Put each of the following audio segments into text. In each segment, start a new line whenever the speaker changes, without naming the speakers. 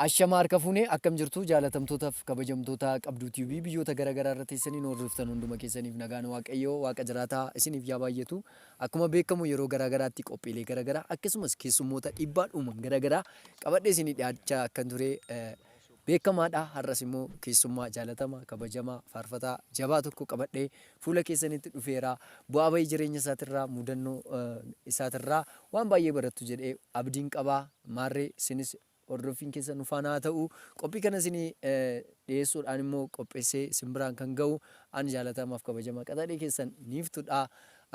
Ashama harka fuunee, akkam jirtu jaalatamtootaaf kabajamtoota Qabduu TV biyyoota garaagaraa irra teessanii nu hordoftan? Hunduma keessaniif nagaan Waaqayyoo Waaqa jiraataa isiniif yaa baay'atu. Akkuma beekamu yeroo garaagaraatti qophiilee garaagaraa akkasumas keessummoota dhiibbaa dhuuman garaagaraa qabadhee isinii dhiyaachaa akkan ture beekamaadha. Har'as immoo keessummaa jaalatamaa, kabajamaa, faarfataa jabaa tokko qabadhee fuula keessanitti dhufeera. Bu'aa bahii jireenya isaatirraa, mudannoo isaatirraa waan baay'ee barattu jedhee abdiin qabaa. Maarree isinis hordoffiin keessan nu faana haa ta'u. Qophii kana isinii dhiyeessuudhaan immoo qopheessee isin biraan kan ga'u ani jaalatamaaf kabajamaa qaxalee keessan Niiftudha.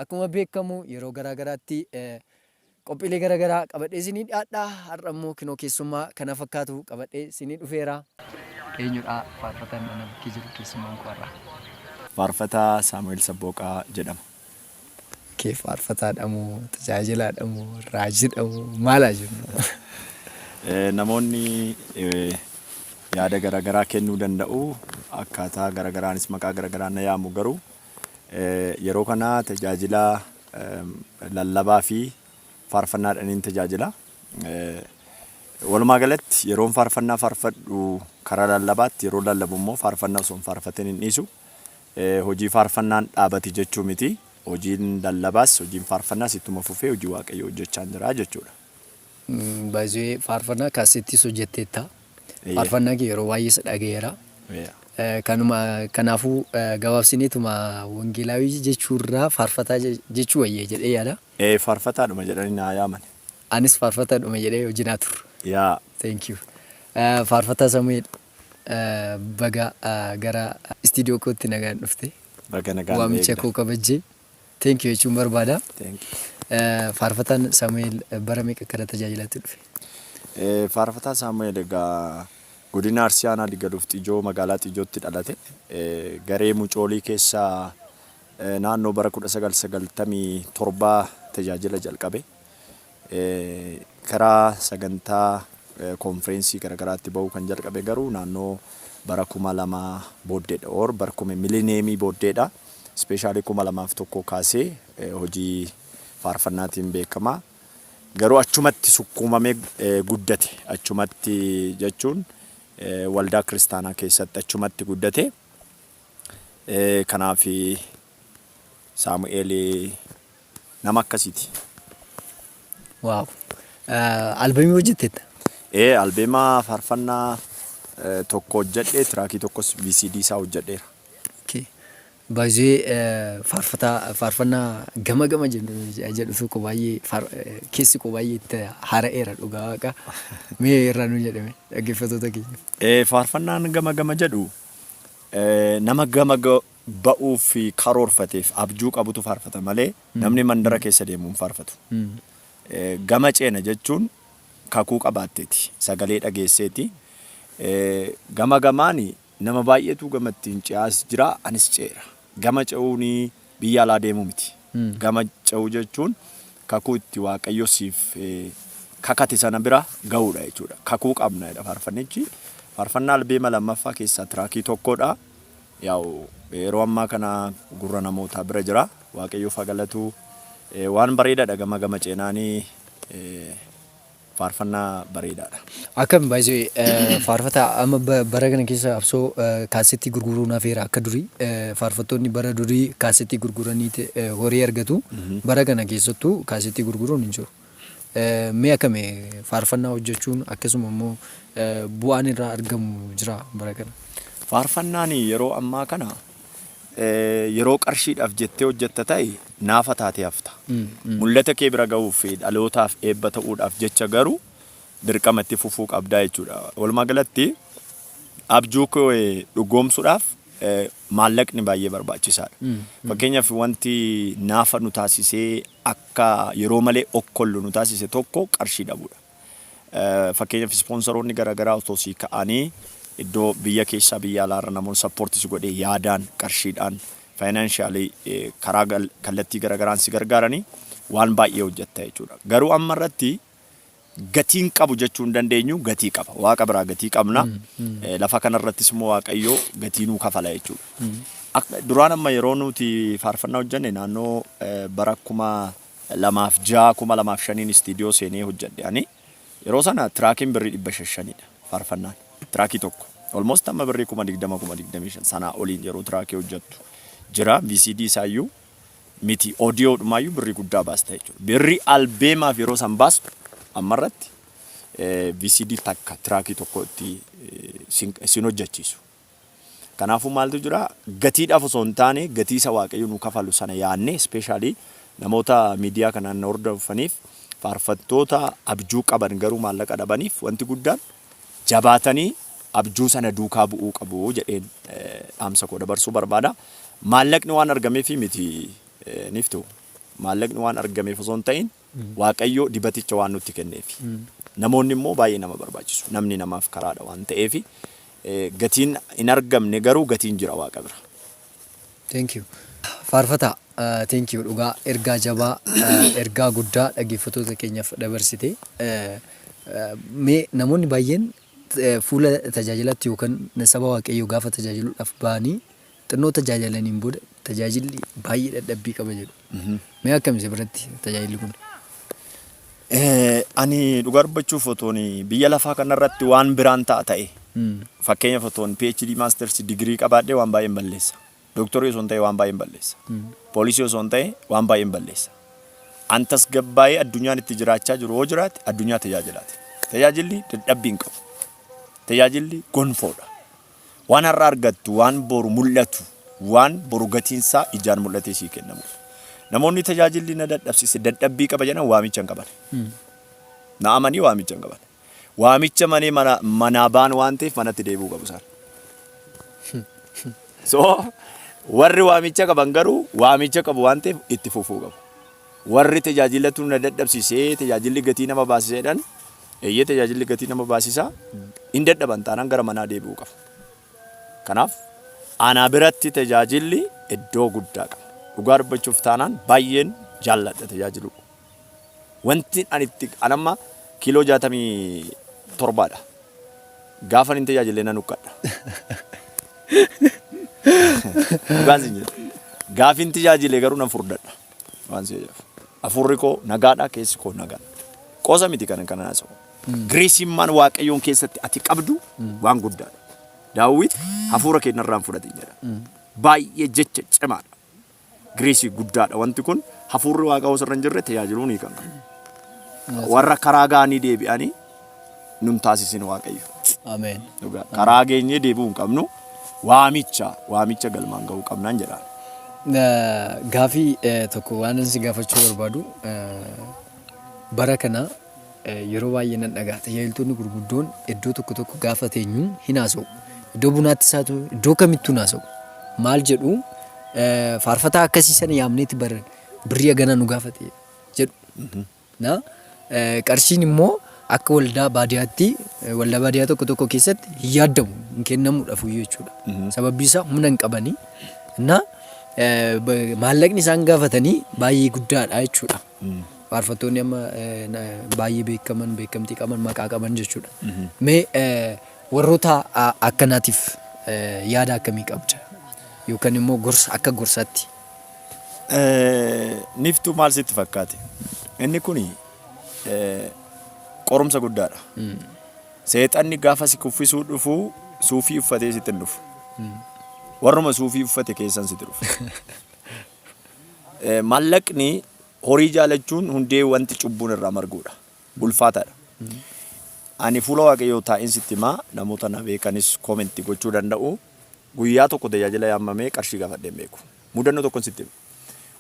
Akkuma beekamu yeroo garaa garaatti qophiilee garaa garaa qabadhee isinii dhiyaadha. Har'a immoo kinoo keessummaa kana fakkaatu qabadhee isinii dhufeera. Eenyudha faarfataan ana bukkee jiru, keessummaan koo har'aa?
Faarfataa Saamu'eel Sabbooqaa jedhama.
Kee faarfataadha moo, tajaajilaadha moo, raajiidha moo, maal haa jennu?
Namoonni yaada garaagaraa kennuu danda'u. Akkaataa garaagaraanis maqaa garaagaraan na yaamu, garuu yeroo kana tajaajila lallabaa fi faarfannaadhaaniin tajaajila. Walumaa galatti yeroon faarfannaa faarfadhu karaa lallabaatti, yeroo lallabu immoo faarfannaa osoo hin faarfatin hin dhiisu. Hojii faarfannaan dhaabate jechuu miti. Hojiin lallabaas hojiin faarfannaas ittuma fufee hojii Waaqayyoo hojjechaa jira jechuudha.
Baay'ee faarfannaa kaasettiis hojjetteetta. Faarfannaa kee yeroo baay'ee si dhagayeera. Kanuma kanaafuu gabaabsineetuma wangeelaawii jechuurraa faarfataa jechuu wayya jedhee yaada.
Ee, faarfataadhuma jedhanii naa yaaman.
Anis faarfataadhuma jedhee hojii tur.
Yaa.
Thank you. Faarfataa Samu'eel, baga gara istiidiyoo kootti nagaan dhufte.
Baga nagaan
Waamicha koo kabajjee. Thank you jechuun barbaada.
Thank you.
Faarfataan Samu'eel bara meeqa gara tajaajilaatti dhufe?
Faarfataa Saamu'eel egaa godina Arsii, Aanaa Digaluuf Xijoo, magaalaa Xijootti dhalate. Garee mucoolii keessaa naannoo bara 1997 tajaajila jalqabe. Karaa sagantaa konfireensii garaagaraatti bahuu kan jalqabe garuu naannoo bara 2000 booddeedha. Or bara kuma milineemii booddeedha. Especially 2001 kaasee hojii faarfannaatiin beekama. Garuu achumatti sukkuumamee guddate. Achumatti jechuun waldaa kiristaanaa keessatti achumatti guddate. Kanaaf Saamu'eel nama akkasiiti.
Wow. Albeemii hojjetteetta?
Ee, albeema faarfannaa tokko hojjedhee, tiraakii tokkos VCD isaa hojjedheera.
Okay. Baay'ee faarfataa faarfannaa "Gama gama" jedhu tokko baay'ee keessi koo baay'ee itti haara'eera, dhugaa Waaqa. Mee irraa nu jedhame dhaggeeffattoota keenya.
Faarfannaan "Gama gama" jedhu nama gama ba'uuf karoorfateef abjuu qabutu faarfata malee namni mandara keessa deemu hin faarfatu. Gama ceena jechuun kakuu qabaatteeti. Sagalee dhageesseeti. Gama gamaani nama baay'eetu gama ittiin ce'aas jira, anis ce'eera. Gama ce'uun biyya alaa deemuu miti. Gama ce'uu jechuun kakuu itti Waaqayyo siif kakate sana bira ga'uudha jechuudha. Kakuu qabna jedha faarfannichi. Faarfannaa albeema lammaffaa keessaa tiraakii tokkodha. Yaa'u yeroo ammaa kana gurra namootaa bira jira. Waaqayyoof haa galatu. Waan bareedaadha. Gama gama ceenaanii faarfannaa bareedaadha.
Akkam baay'ee faarfataa, amma bara kana keessa absoo kaasettii gurguruun hafeera. Akka durii faarfattoonni bara durii kaasettii gurguranii horii argatu. Bara kana keessattuu kaasettii gurguruun hin jiru. Mee akkami faarfannaa hojjechuun, akkasuma immoo bu'aan irraa argamu jira bara kana?
Faarfannaan yeroo ammaa kana yeroo qarshiidhaaf jettee hojjetta ta'e naafa taatee hafta. Mul'ata kee bira ga'uuf, dhalootaaf eebba ta'uudhaaf jecha garuu dirqama itti fufuu qabdaa jechuudha. Walumaa galatti abjuu kee dhugoomsuudhaaf maallaqni baay'ee barbaachisaadha. Fakkeenyaaf wanti naafa nu taasisee akka yeroo malee okkollu nu taasise tokko qarshii dhabuudha. Fakkeenyaaf ispoonsaroonni garaagaraa otoo sii ka'anii, iddoo biyya keessaa biyya alaarra namoonni support si godhee yaadaan, qarshiidhaan, financially, karaa kallattii garaagaraan si gargaaranii waan baay'ee hojjetta jechuudha. Garuu amma irratti gatiin qabu jechuu hin dandeenyu, gatii qaba. Waaqa biraa gatii qabna. Lafa kanarrattis immoo Waaqayyo gatii nuu kafala jechuudha. Duraan amma yeroo nuti faarfannaa hojjenne naannoo bara 2006, 2005n istiidiyoo seenee hojjedhe ani. Yeroo sana tiraakiin birrii 500dha. Faarfannaan trackii tokko almost amma birrii 20,000, 25,000 sanaa oliin yeroo trackii hojjettu jira. VCD isaayyuu miti, audiodhumaayyuu birrii guddaa baasta jechuudha. Birrii albeemaaf yeroo san baastu ammarratti VCD takka, trackii tokko itti sin hojjechiisu. Kanaafuu maaltu jira, gatiidhaaf osoo hin taane gatii isa Waaqayyo nu kafalu sana yaadne, especially namoota miidiyaa kanaan na hordofaniif, faarfattoota abjuu qaban garuu maallaqa dhabaniif, wanti guddaan jabaatanii abjuu sana duukaa bu'uu qabu jedheen dhaamsa koo dabarsuu barbaada. Maallaqni waan argameef miti niftu. Maallaqni waan argameef osoo hin ta'in Waaqayyo dibaticha waan nutti kenneef. Namoonni immoo baay'ee nama barbaachisu. Namni namaaf karaadha waan ta'eef gatiin hin argamne garuu gatiin jira Waaqa bira.
Thank you. Faarfataa, thank you, dhugaa ergaa jabaa, ergaa guddaa dhaggeeffattoota keenyaaf dabarsite. Mee namoonni baay'een fuula tajaajilatti yookaan saba Waaqayyoo gaafa tajaajiluudhaaf ba'anii xinnoo tajaajilaniin booda tajaajilli baay'ee dadhabbii qaba jedhu. Mee akkam isa biratti tajaajilli kun?
Ani dhugaa dubbachuuf otoon biyya lafaa kanarratti waan biraan ta'a ta'e, fakkeenyaaf otoon PhD, Masters digirii qabaadhee, waan baay'een balleessa. Dooktorii osoo hin ta'e waan baay'een balleessa. Poolisii osoo hin ta'e waan baay'een balleessa. An tasgabbaa'ee addunyaan itti jiraachaa jiru yoo jiraate addunyaa tajaajilaati. Tajaajilli dadhabbii hin qabu. Tajaajilli gonfoodha. Waan har'a argattu, waan boru mul'atu, waan boru gatiinsaa ijaan mul'atee sii kennamudha. Namoonni tajaajilli na dadhabsiise, dadhabbii qaba jedhan waamicha hin qaban. Na amanii, waamicha hin qaban. Waamicha malee mana manaa ba'an waan ta'eef manatti deebi'uu qabu isaan. So warri waamicha qaban garuu waamicha qabu waan ta'eef itti fufuu qabu. Warri tajaajilatu na dadhabsiisee, tajaajilli gatii nama baasiseedhaan, eeyyee, tajaajilli gatii nama baasisaa, hin dadhaban taanaan gara manaa deebi'uu qabu. Kanaaf ana biratti tajaajilli iddoo guddaa qaba. Dhugaa dubbachuuf taanaan baay'een jaalladha tajaajiluu. Wanti ani itti an amma kiiloo 67dha. Gaafa hin tajaajille nan huqqadha. Dhugaan sin jedha. Gaafi hin tajaajile garuu nan furdadha. Waan si jedhu. Hafuurri koo nagaadha, keessi koo nagaadha. Qoosa miti kana kana haasa'u. Graceimmaan Waaqayyoon keessatti ati qabdu waan guddaadha. Daawit hafuura kee narraan fudhatin jedha. Baay'ee jecha cimaadha. Graceii guddaadha wanti kun. Hafuurri Waaqaa osoo irra hin jirre tajaajiluu ni qabna. Warra karaa ga'anii deebi'anii nun taasisin Waaqayyo.
Ameen.
Dhugaa. Karaa geenyee deebi'uu hin qabnu. Waamicha galmaan ga'uu qabnaan jedhaan.
Gaafii tokko waan si gaafachuu barbaadu, bara kana yeroo baay'ee nan dhaga'a, tajaajiltoonni gurguddoon iddoo tokko tokko gaafa teenyu hin haasa'u. Iddoo bunaatti isaa ta'u, iddoo kamittuu hin haasa'u. Maal jedhu? Faarfataa akkasii sana yaamneeti bara birrii haganaa nu gaafate jedhu. Na qarshiin immoo akka waldaa baadiyyaatti, waldaa baadiyyaa tokko tokko keessatti hin yaadamu, hin kennamuudhaaf iyyuu jechuudha. Sababbi isaa humna hin qabanii. Na maallaqni isaan gaafatanii baay'ee guddaadha jechuudha. Faarfattoonni amma baay'ee beekaman, beekamtii qaban, maqaa qaban jechuudha. Mee warroota akkanaatiif yaada akkamii qabda? Yookaan immoo gorsa akka gorsaatti.
Niftuu, maal sitti fakkaate? Inni kuni qorumsa guddaadha. Seexanni gaafa si kuffisuu dhufu suufii uffatee sitti hin dhufu. Warruma suufii uffate keessan sitti dhufu. Maallaqni, horii jaalachuun hundee wanti cubbuun irraa marguudha. Ulfaataadha. Ani fuula Waaqayyoo taa'in sitti himaa, namoota na beekanis commentii gochuu danda'u. Guyyaa tokko tajaajila yaamamee qarshii gaafadhee hin beeku. Mudannoo tokkon sitti hima.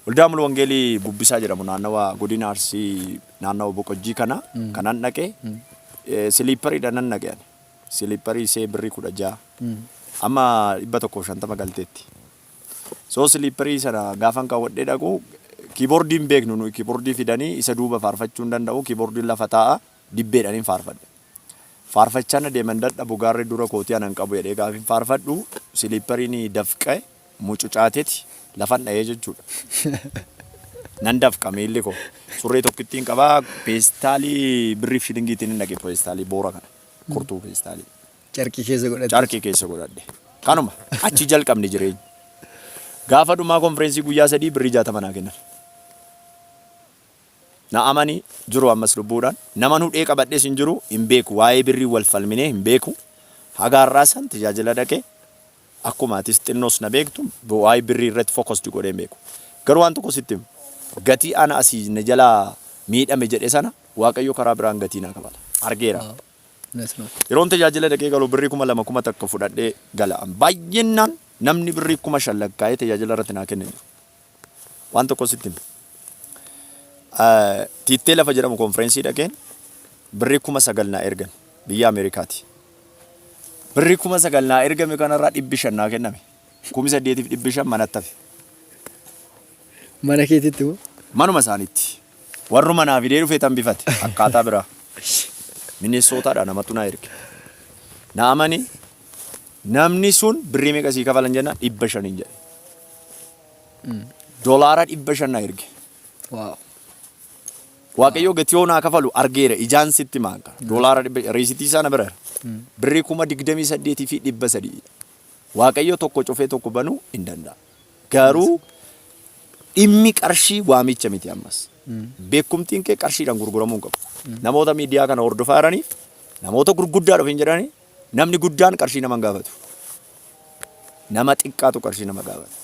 Waldaa Mulu Wangeelii Bubbisaa jedhamu naannawa godina Arsii, naannawa Boqojjii kana kanan dhaqe, slipperiidha nan dhaqe ani. Slipperii isee birrii 16, amma 150 galteetti. So slipperii sana gaafan kaawwadhee dhaqu, keyboardii hin beeknu nuyi, keyboardii fidanii isa duuba faarfachuu hin danda'u, keyboardiin lafa taa'a, dibbeedhaan hin faarfadhe. Faarfachaa na deeman dadhabu, gaarri dura kootii anan qabu jedhee gaafin faarfadhu, slipperiin dafqe mucucaateti lafan dha'ee jechuudha. Nan dafqa miilli koo. Surree tokkittiin qabaa, peestaalii birriif shilingiitiin hin dhaqe, peestaalii boora kana. Kurtuu peestaalii.
Carqii keessa godhatte.
Carqii keessa godhadhe. Kanuma achi jalqabne jireenya. Gaafa dhumaa konfireensii guyyaa 3 birrii 60 naa kennan. Na amani, jiru ammas lubbuudhaan. Nama hudhee qabadhees hin jiru, hin beeku. Waa'ee birrii wal falminee hin beeku. Haga har'aa san tajaajila dhaqee, akkuma atis xinnoos na beektu, waa'ee birrii irratti focused godhee hin beeku. Garuu waan tokko sitti himu. Gatii ana asii na jalaa miidhame jedhe sana Waaqayyo karaa biraan gatii naa kafala. Argeera. Yeroon tajaajila dhaqee galu birrii 2000, 1000 fudhadhee gala. Baay'inaan namni birrii 5000 lakkaa'ee tajaajila irratti naa kenne hin jiru. Waan tokko sitti himu. Tiittee lafa jedhamu konfireensii dhaqeen birrii 9000 naa ergan biyya Ameerikaati. Birrii 9000 naa ergame kanarraa 500 naa kenname. 8500 manatti hafe.
Mana keetitti moo?
Manuma isaaniitti. Warruma naa fidee dhufee tan bifate akkaataa biraa. Mineesootaadha namatu naa erge. Na amani, namni sun birrii meeqa sii kafalan jennaan 500n jedhe. Doolaara 500 na erge. Waaqayyoo gatii yoo naa kafalu argeera, ijaan sitti maanka. Doolaara 500 riisitii isaa na bira jira. Birrii 28,300. Waaqayyo tokko cufee tokko banuu hin danda'a. Garuu dhimmi qarshii waamicha miti ammas. Beekumtiin kee qarshiidhaan gurguramuu hin qabu. Namoota miidiyaa kana hordofaa jiraniif, namoota gurguddaa dhufin jedhanii, namni guddaan qarshii nama hin gaafatu. Nama xiqqaatu qarshii nama gaafata.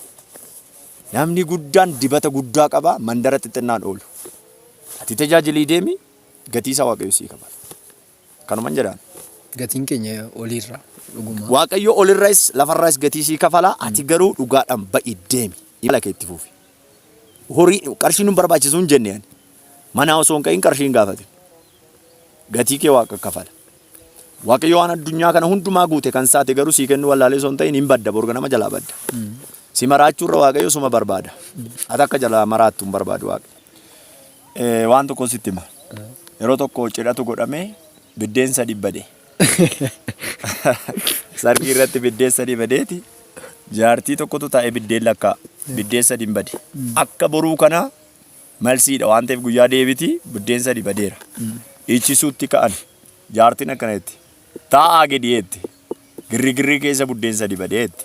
Namni guddaan dibata guddaa qaba, mandara xixinnaan oolu. Ati tajaajilii deemi, gatii isaa Waaqayyo sii kafala. Kanuman jedhaan.
Gatiin keenya oliirra dhuguma.
Waaqayyo olirras lafarras gatii sii kafala, ati garuu dhugaadhaan ba'i deemi. Imala kee itti fufi. Horii qarshiin nun barbaachisu hin jenne ani. Manaa osoo hin ka'in qarshii hin gaafatin. Gatii kee Waaqa kafala. Waaqayyo waan addunyaa kana hundumaa guute kan saate garuu sii kennuu wallaalee osoo hin ta'in hin badda, borga nama jalaa badda. Si maraachuu irra Waaqayyo suma barbaada. Ati akka jalaa maraattu hin barbaadu Waaqa. Waan tokko sitti hima. Yeroo tokko cidhatu godhame, biddeen sadi bade. Sargii irratti biddeen sadi badeeti, jaartii tokkotu taa'ee biddeen lakkaa. Biddeen sadi hin bade. Akka boruu kana malsiidha waan ta'eef guyyaa deebiti biddeen sadi badeera. Dhiichisuutti ka'an. Jaartiin akkana jetti. Taa'aa gadi jetti. Girrigirrii keessa buddeen sadi badee jetti.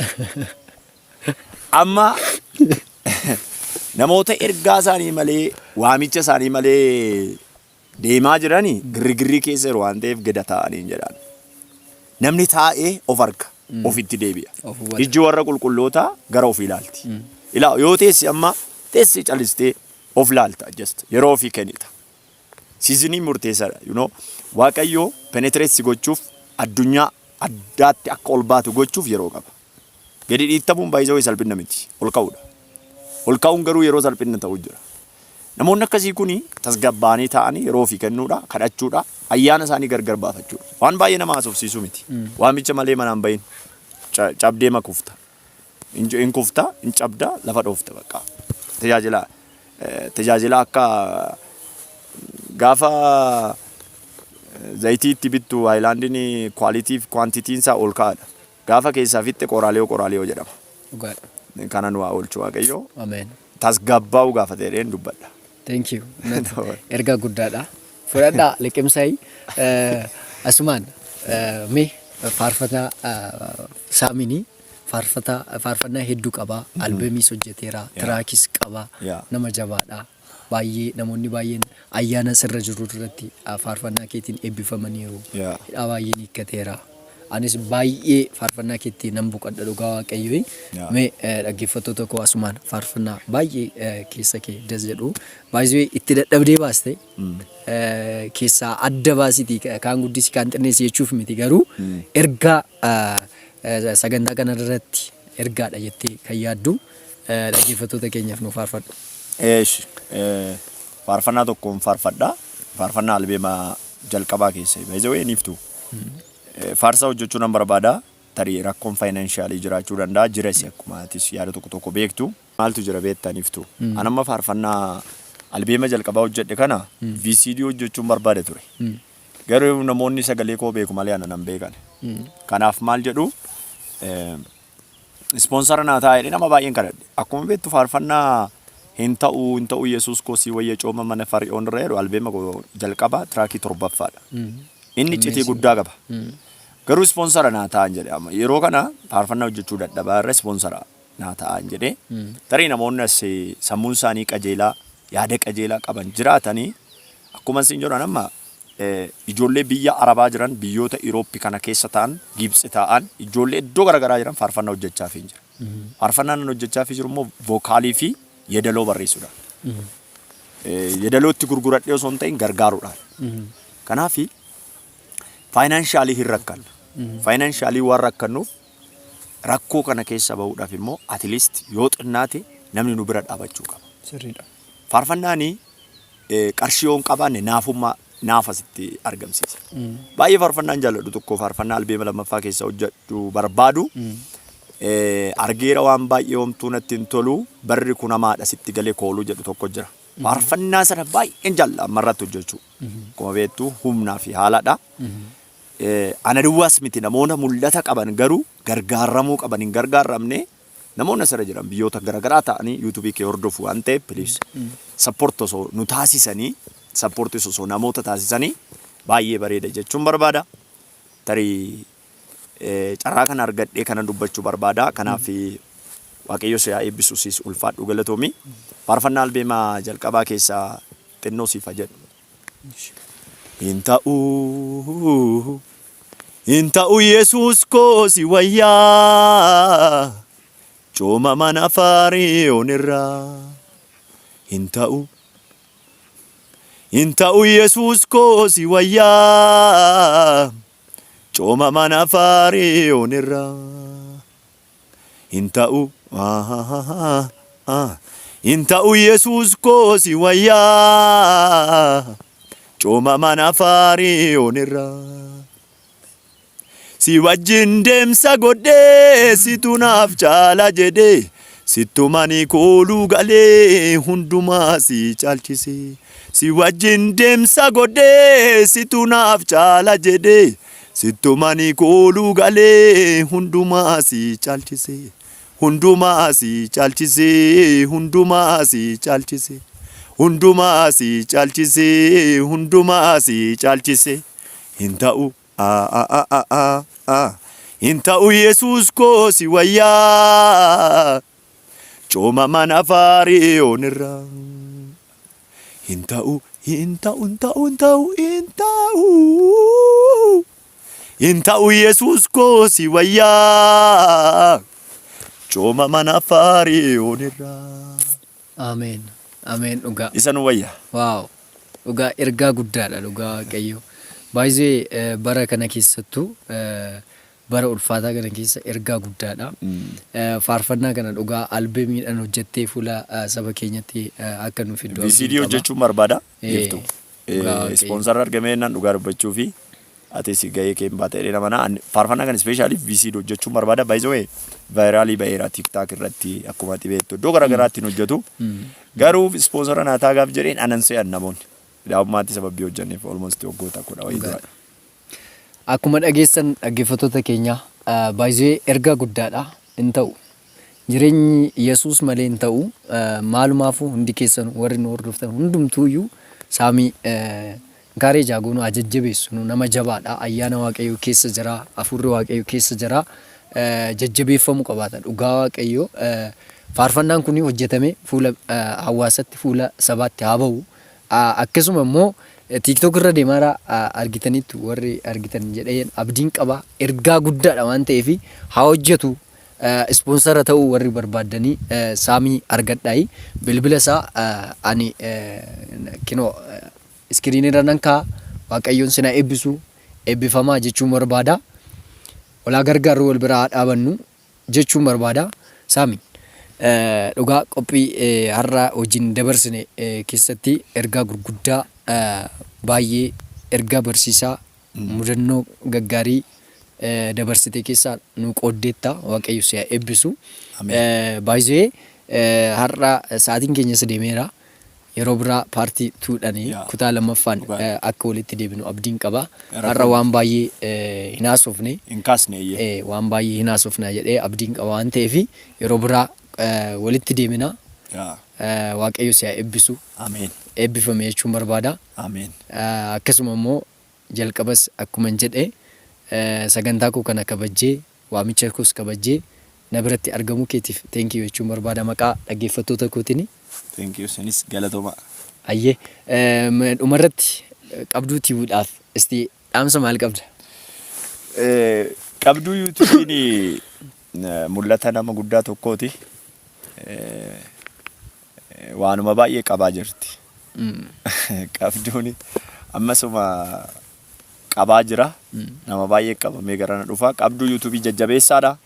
Amma namoota ergaa isaanii malee, waamicha isaanii malee deemaa jirani girrigirrii keessa jiru waan ta'eef gada taa'anii hin jedhaan. Namni taa'ee of arga, ofitti deebi'a.
Of hubata.
Ijji warra qulqullootaa gara ofii ilaalti. Ilaa, yoo teessi amma teessi calistee of laalta, just yeroo ofii kennita. Seasoniin murteessaadha. Waaqayyo penetrate si gochuuf, addunyaa addaatti akka ol baatu gochuuf yeroo qaba. Gadi dhiittamuun baay'isawee salphina miti. Ol ka'uudha. Ol ka'uun garuu yeroo salphina ta'u jira. Namoonni akkasii kuni tasgabbaa'anii taa'anii yeroo ofii kennuudha, kadhachuudha, ayyaana isaanii gargar baafachuudha. Waan baay'ee nama haasofsiisuu miti. Waamicha malee manaan bahin. Cabdee makufta. Hin kufta, hin cabda, lafa dhoofta bakka. Tajaajila akka gaafa zayitii itti bittu haayilaandiin quality fi quantityin isaa ol ka'aadha. Gaafa keessaa fixxe qoraaliyoo qoraaliyoo jedhama.
Dhugaadha.
Kana nu haa oolchu Waaqayyo.
Ameen.
Tasgabbaa'uu gaafa ta'een dubbadha.
Thank you. Ergaa guddaadha. Fudhadhaa liqimsaayi. Asumaan mee faarfataa Saaminii faarfataa faarfannaa hedduu qaba. Albemiis hojjeteera. Tiraakis qaba. Nama jabaadha. Baay'ee namoonni baay'een ayyaana sirra jiru irratti faarfannaa keetiin eebbifamaniiru. Hidhaa baay'een hiikkateera. Anis baay'ee faarfannaa keetti nan boqadha, dhugaa Waaqayyoo. Mee dhaggeeffattoota koo asumaan faarfannaa baay'ee keessa kee das jedhu baay'ee itti dadhabdee baaste keessaa adda baasiti, kaan guddisi kaan xinneessi jechuuf miti, garuu ergaa sagantaa kana irratti ergaadha jettee kan yaaddu dhaggeeffattoota keenyaaf nu faarfadhu.
Eesh, faarfannaa tokkoon faarfadha. Faarfannaa albeema jalqabaa keessa. By the way, niiftu. Faarsaa hojjechuu nan barbaada. Tarii rakkoon financialii jiraachuu danda'a. Jiras, akkuma atis yaada tokko tokko beektu. Maaltu jira beektaa, niiftu? An amma faarfannaa albeema jalqabaa hojjedhe kana VCD hojjechuun barbaada ture. Garuu namoonni sagalee koo beeku malee ana nan beekan. Kanaaf maal jedhu, sponsor naa ta'a jedhee nama baay'een kadhadhe. Akkuma beektu faarfannaa "Hin ta'u, hin ta'u Yesuus koo si wayya cooma mana Fari'oon irra" jedhu albeema koo jalqabaa tiraakii torbaffaadha. Inni iccitii guddaa qaba. Garuu sponsor naa ta'an jedhe, amma yeroo kana faarfannaa hojjechuu dadhabaa irra sponsor naa ta'an jedhe. Tarii namoonni as sammuun isaanii qajeelaa, yaada qajeelaa qaban jiraatanii Akkuma isin jedhan amma ijoollee biyya Arabaa jiran, biyyoota Irooppii kana keessa ta'an, Gibxi ta'an, ijoollee iddoo garaagaraa jiran faarfannaa hojjechaa fi jira. Faarfannaan nan hojjechaa fi jiru immoo vocal fi yeedaloo barreessuudhaan. Yeedaloo itti gurguradhee osoo hin ta'in gargaaruudhaan. Kanaaf financially hin rakkanna. Financially waan rakkannuuf, rakkoo kana keessa bahuudhaaf immoo at least yoo xinnaate namni nu bira dhaabachuu qaba.
Sirriidha.
Faarfannaanii qarshii yoo hin qabaanne naafummaa naafa sitti argamsiisa. Baay'ee faarfannaan jaalladhu tokko, faarfannaa albeema lammaffaa keessa hojjedhu barbaadu. Argeera waan baay'ee, homtuu natti hin tolu, barri kun hamaadha, sitti galee kooluu jedhu tokko jira. Faarfannaa sana baay'een jaalla ammarratti hojjechuu. Akkuma beektu humnaa fi haaladha. Ana duwwaas miti, namoota mul'ata qaban garuu gargaaramuu qaban hin gargaaramne, namoonni asirra jiran biyyoota garaagaraa ta'anii YouTube kee hordofu waan ta'eef, please support osoo nu taasisanii, support osoo namoota taasisanii baay'ee bareeda jechuun barbaada. Tarii carraa kana argadhee kana dubbachuu barbaada. Kanaaf Waaqayyo si haa eebbisu, siis ulfaadhu, galatoomi. Faarfannaa albeemaa jalqabaa keessaa xinnoo siif haa jedhu. Hin ta'uu, hin ta'u, Yesuus koo si wayyaa cooma mana Faariyoon irraa. Hin ta'u, hin ta'u, Yesuus koo si wayyaa cooma mana Faariyoon irraa. Hin ta'u, hin ta'u, Yesuus koo si wayyaa cooma mana Faariyoon irraa. Si wajjin deemsa godhee situ naaf caala jedhee, sittumani kooluu galee hundumaa si caalchise. Si wajjin deemsa godhee situ naaf caala jedhee, sittumani kooluu galee hundumaa si caalchise. Hundumaa si caalchise, hundumaa si caalchise. Hundumaa si caalchise, hundumaa si caalchise. Hin ta'u. Hin ta'u, Yesuus koo si wayyaa cooma mana Faariyoon irraa. Hin ta'u, hin ta'u, hin ta'u, hin ta'u, hin ta'u. Hin ta'u, Yesuus koo si wayyaa cooma mana Faariyoon irraa.
Ameen. Ameen, dhugaa.
Isa nu wayya.
Wow. Dhugaa ergaa guddaadha, dhugaa Waaqayyo. Baay'ee bara kana keessattuu, bara ulfaataa kana keessa ergaa guddaadha. Faarfannaa kana dhugaa albeemiidhaan hojjettee fuula saba keenyatti akka nu fiddu
VCD
abdiin qaba.
Hojjechuun barbaada. Iftu.
Dhugaa Waaqayyo.
Sponsor argamee nan dhugaa dubbachuu fi atis gahee kee hin baate jedhee nama faarfannaa kana specially VCD hojjechuun barbaada. By the way, viral ba'eera TikTok irratti, akkuma ati beektu iddoo garaagaraatti hin hojjetu. Garuu sponsor naa ta'a gaaf jedheen anan se'an namoonni. Daa'ummaatti sababii hojjenneef almost waggoota 10 wayii dura.
Akkuma dhageessan, dhaggeeffattoota keenya, baay'ee ergaa guddaadha, hin ta'u. Jireenyi Yesuus malee hin ta'u. Maalumaafuu hundi keessan warri nu hordoftan hundumtuuyyuu saamii gaaree jaagoonuu haa jajjabeessu. Nu nama jabaadha. Ayyaana Waaqayyoo keessa jira. Hafuurri Waaqayyoo keessa jira. Jajjabeeffamuu qabaata. Dhugaa Waaqayyoo, faarfannaan kun hojjetame fuula hawaasatti, fuula sabaatti haa ba'u. Akkasuma immoo TikTok irra deemaara argitanitti, warri argitan jedheen abdiin qaba. Ergaa guddaadha waan ta'eef haa hojjetu. Sponsor ta'uu warri barbaaddanii saamii argadhaayi. Bilbila isaa ani kinoo screen irra nan kaa'a. Waaqayyoon sinaa eebbisu, eebbifamaa jechuun barbaada. Walaa gargaarru, wal biraa haa dhaabannu jechuun barbaada. Saami, dhugaa qophii har'a wajjin dabarsine keessatti ergaa gurguddaa baay'ee, ergaa barsiisaa, mudannoo gaggaarii dabarsite keessaa nu qooddeetta. Waaqayyo si haa eebbisu. Baay'ee har'a sa'aatiin keenyas deemeera. Yeroo biraa part twodhaan, kutaa lammaffaan akka walitti deebinu abdiin qaba. Har'a waan baay'ee hin haasofne.
Hin kaasne, eeyyee.
Waan baay'ee hin haasofna jedhee abdiin qaba waan ta'eef yeroo biraa walitti deemina. Waaqayyo si haa eebbisu.
Ameen.
Eebbifame jechuun barbaada.
Ameen.
Akkasuma immoo jalqabas akkuma jedhe, sagantaa koo kana kabajjee, waamicha koos kabajjee na biratti argamuu keetiif thank you jechuun barbaada maqaa dhaggeeffattoota kootiin.
Thank you, sinis galatooma.
Hayyee, dhumarratti Qabduu Tiyuudhaaf isti dhaamsa maal qabda?
Qabduu YouTube'n mul'ata nama guddaa tokkooti. Waanuma baay'ee qabaa jirti. Qabduun ammasuma qabaa jira. Nama baay'ee qabamee garana dhufa. Qabduu YouTube jajjabeessaadha.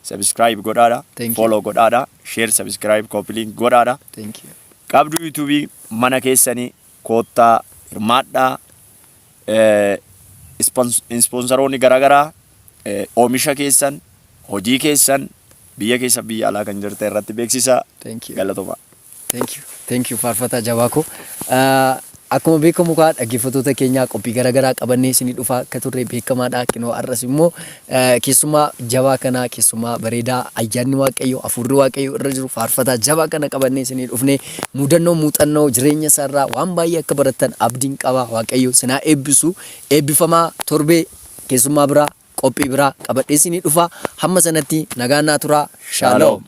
Subscribe godhaadha.
Thank you.
Follow godhaadha. Share, subscribe, copy link godhaadha.
Thank you.
Qabduu YouTube mana keessanii koottaa hirmaadhaa. Ispoonsaroonni garaagaraa oomisha keessan, hojii keessan biyya keessa, biyya alaa kan jirtan irratti beeksisaa.
Thank you.
Galatoomaa.
Thank you. Thank you, faarfataa jabaa koo. Akkuma beekamu kaa, dhaggeeffattoota keenyaa, qophii garaagaraa qabannee isinii dhufaa akka turre beekamaadha. Kinoo har'as immoo keessumaa jabaa kanaa, keessumaa bareedaa, ayyaanni Waaqayyoo, hafuurri Waaqayyoo irra jiru, faarfataa jabaa kana qabannee isinii dhufnee mudannoo, muuxannoo jireenya isaarraa waan baay'ee akka barattan abdiin qaba. Waaqayyo sinaa eebbisu, eebbifamaa. Torbee keessummaa biraa, qophii biraa qabadhee isinii dhufa. Hamma sanatti nagaan naa turaa. Shaaloom.